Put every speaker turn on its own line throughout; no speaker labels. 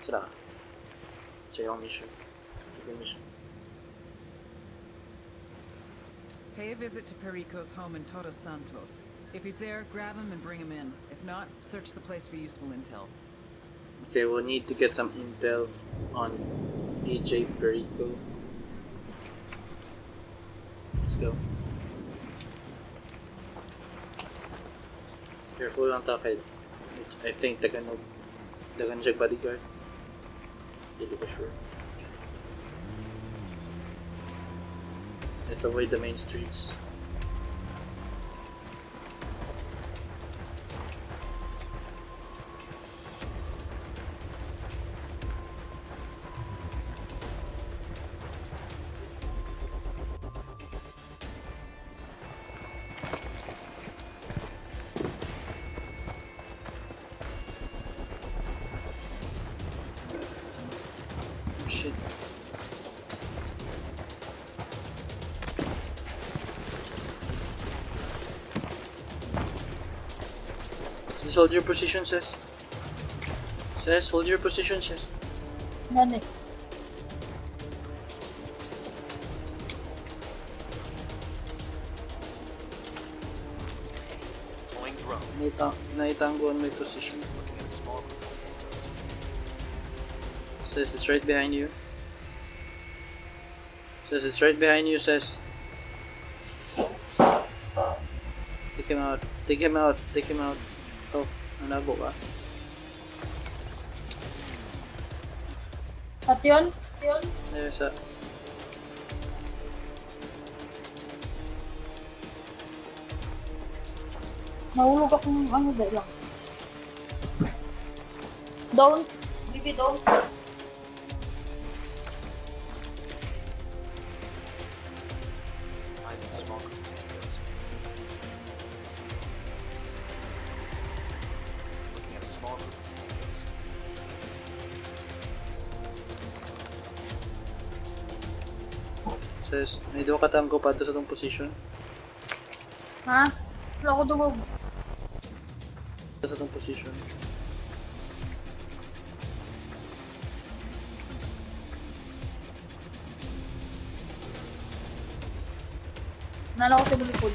Sira. Sa yung mission. Yung mission.
Pay a visit to Perico's home in Todos Santos. If he's there, grab him and bring him in. If not, search the place for useful intel.
Okay, we'll need to get some intel on DJ Perico. Let's go. Careful lang ta kay I think tagan siya bodyguard. Hindi ko sure. Let's avoid the main streets. Shit. Just hold your position, sis. Sis, hold your position, sis.
Nani.
Deploying drone.
Naitango on my position.
Looking at a small group of tangos.
Sis, it's right behind you. Sis, it's right behind you, sis. Take him out. Take him out. Take him out. Oh, nanabo ka.
At yun? Yun?
Ayun, sa.
Nahulog akong ano ba lang. Down. Baby, down.
Eyes on a small group of tangos. Looking at a small group of tangos.
Sis, may duha ka tango pa to sa tong position.
Ha? Wala ko dumog.
Sa tong position.
Nala ko sa likod.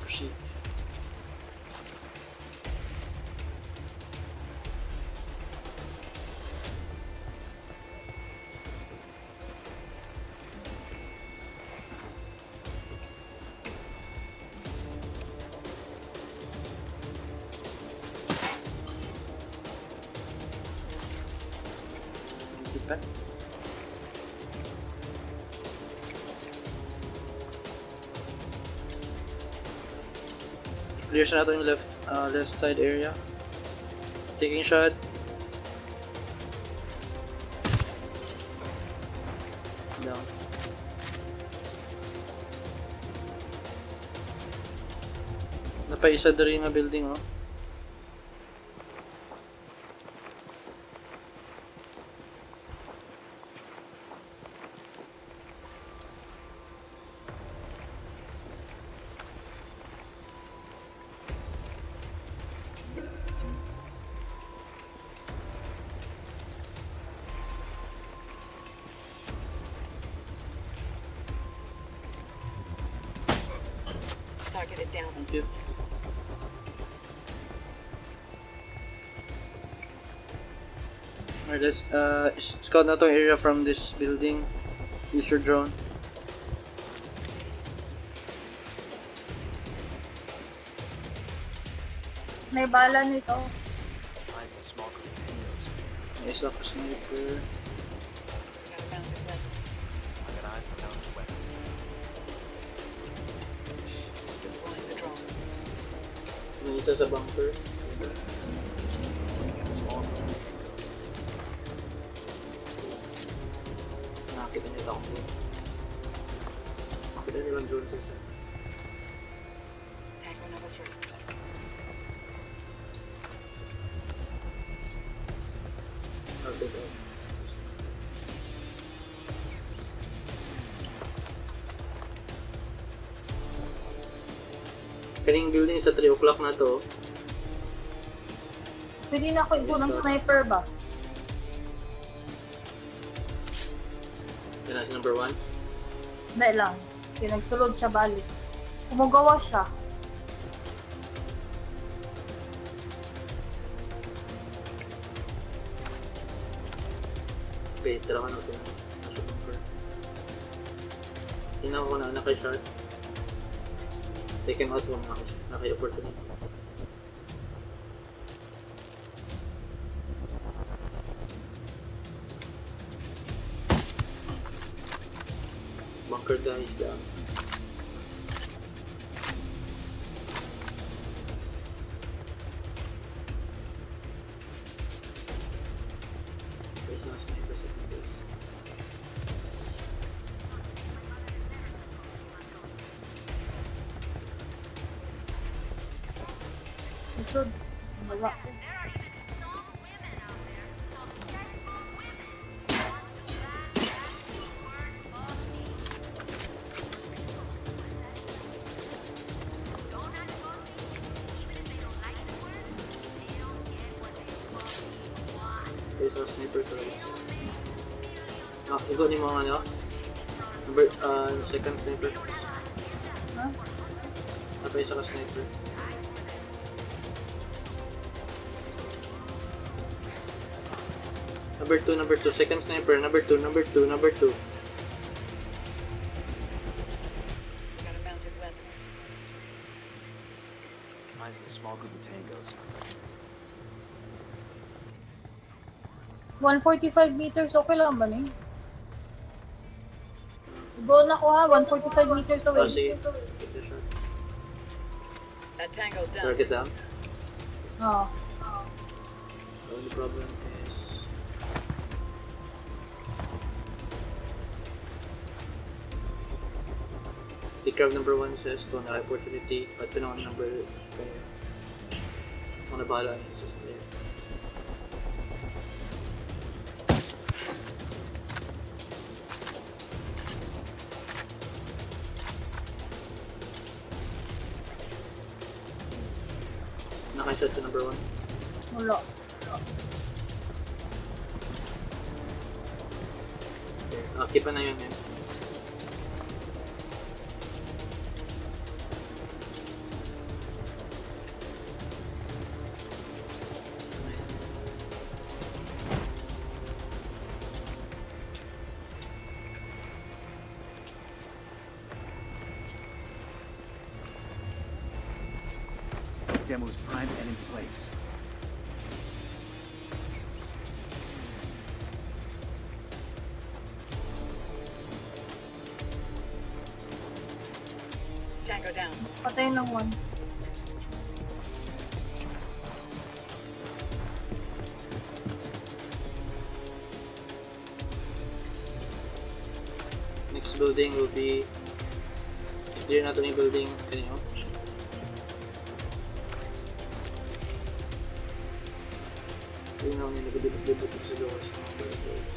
Proceed. Pa. Clear sa natin yung left side area. Taking shot. Down. Napaisa diri nga building, oh.
Target is down.
Thank you. Alright, let's scout na tong area from this building. Use your drone.
May bala nito.
Eyes on a small group of tangos.
May isa ka sniper.
Got a mounted weapon.
I got eyes on a mounted weapon.
Deploying the drone.
May isa sa bunker.
Looking at a small group of tangos.
Nakakita nila akong drone. Nakita nilang drone sa isa.
Tango number 3.
I'll take out. Kaning building sa 3 o'clock na to.
Pwede na ako igo ng sniper ba?
Yan na si number 1.
Hindi lang. Kaya nagsulod siya balik. Kumugawa siya.
Okay, tara ka natin. Nasa bunker. Tingnan ko na kay shot. Take him out kung naka opportunity. Bunker guys down. There's no snipers at this.
Lisod. Wala.
There's no sniper talaga. Ah, ikaw ni mga ano? Number, second sniper.
Ha?
Ato isa ka sniper. Number 2, second sniper, number 2, number 2, number 2.
We got a mounted weapon.
Eyes on a small group of tangos.
145 meters, okay lang ba ni? Igo na ko ha, 145 meters
Oh,
away.
sige. Get the shot.
That tango's down.
Target down.
Oo.
The only problem is... The crab number 1 says to na opportunity at pinaka number kaya. Ako na bahala niya sa slayer. Nakashot sa number 1.
Wala.
Ah, keep na yun eh.
Demo is primed and in place.
Tango down.
Patay ng one.
Next building will be... Clear na to yung building kanino. Yun na nila nagdibot-dibot sa gawas ng mga buildings.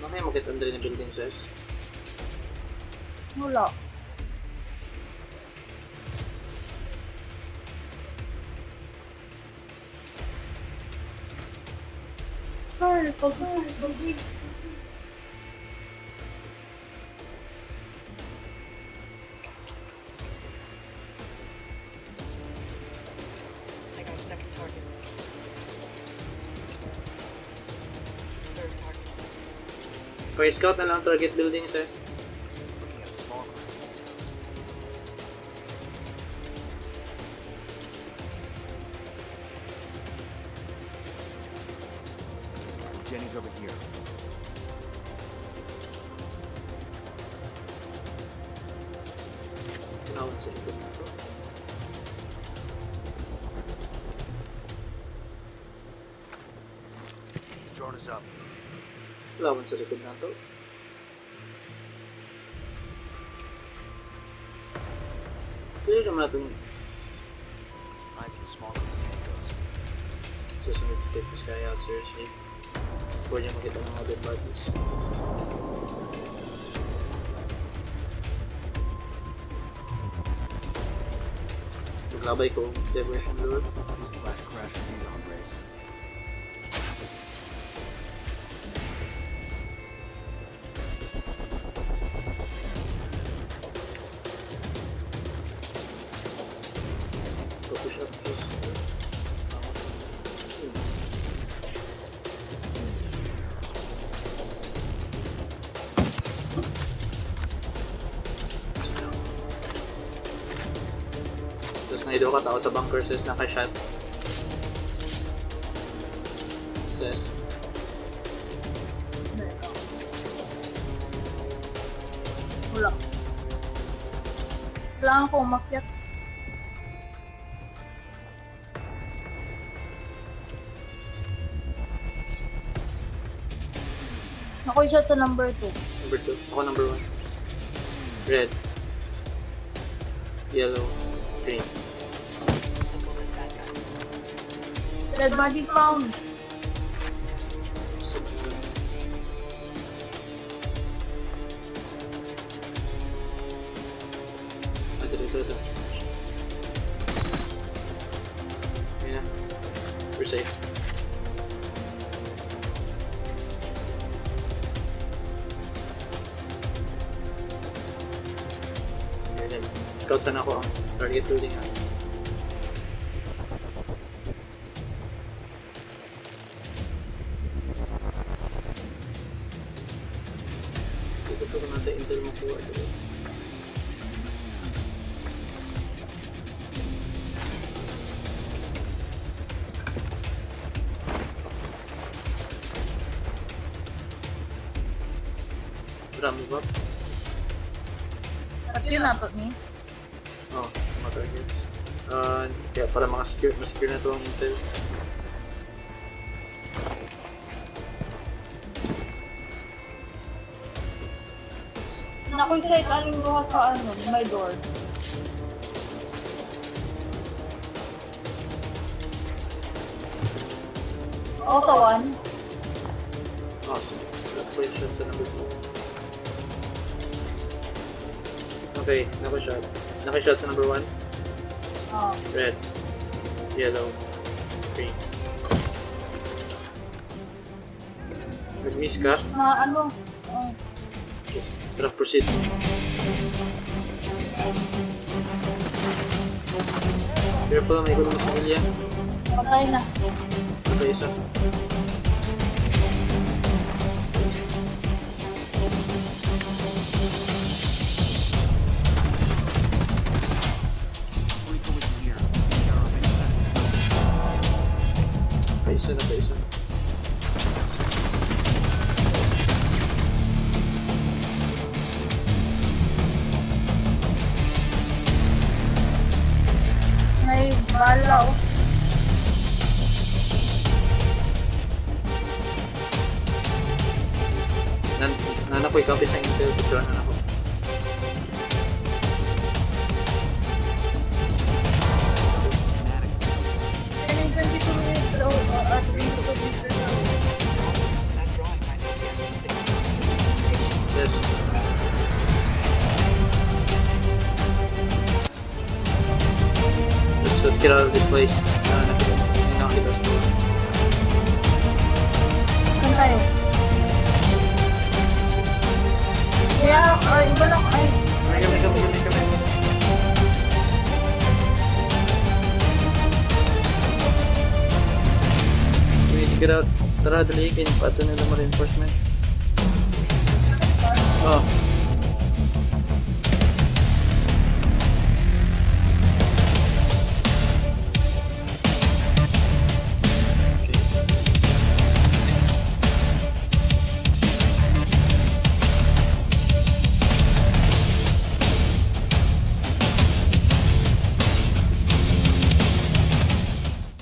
Ano kaya makita ang ng building size?
Wala. Ay, pag.
I got a second target. Third target.
Okay, scout na lang target building size.
Looking at a small group of tangos. Jenny's over here.
Tinawan sa likod na to.
Drone is up.
Wala man sa likod na to. Clear naman natin.
Eyes on a small group of tangos.
Just need to take this guy out seriously. Before niya makita ng mga dead bodies. Maglabay ko diversion lure.
Use the flash crash for these hombres.
So push up just. Tapos na ka tao sa bunker, sis, naka-shot. Sis,
Wala. Kailangan ko umakyat. Ako yung shot sa number 2.
Number 2. Ako number 1. Red. Yellow. Green.
Dead body found.
Ah, dito, dito, dito. Ayun na. We're safe. Okay, then. Scout sana ako ang target building, ah. Dito ko natin intel makuha. Dito. Tara, move up.
At yun nato ni.
Oh, mga targets. Kaya para makasecure, masecure na to ang intel.
Nakoy sa aling duha sa ano, my door. Ako sa 1.
Oh, so, ko yung shot sa number 2. Okay, naka-shot. Naka-shot sa number 1.
Oh.
Red. Yellow. Green. Nag-miss ka?
Na ano? Oh.
Okay. Tara, proceed. Careful lang, may ikot mo sa pamilya.
Patay na.
Patay isa.
Rico is here. They are already
Pa isa na, pa isa.
May bala oh.
Nan nana ko ikapit sa intel, picture na ako.
Maddox is
Feeling 22 minutes oh, at 22 meters.
That drawing might help you.
Yes. Let's get out of this place. Nakita, nakita sa door.
Saan tayo? Kaya, iba lang, ay.
Kami, kami, kami, kami, kami. We need to get out. Tara, dali. Kaya pato nila mo reinforcement. Oh.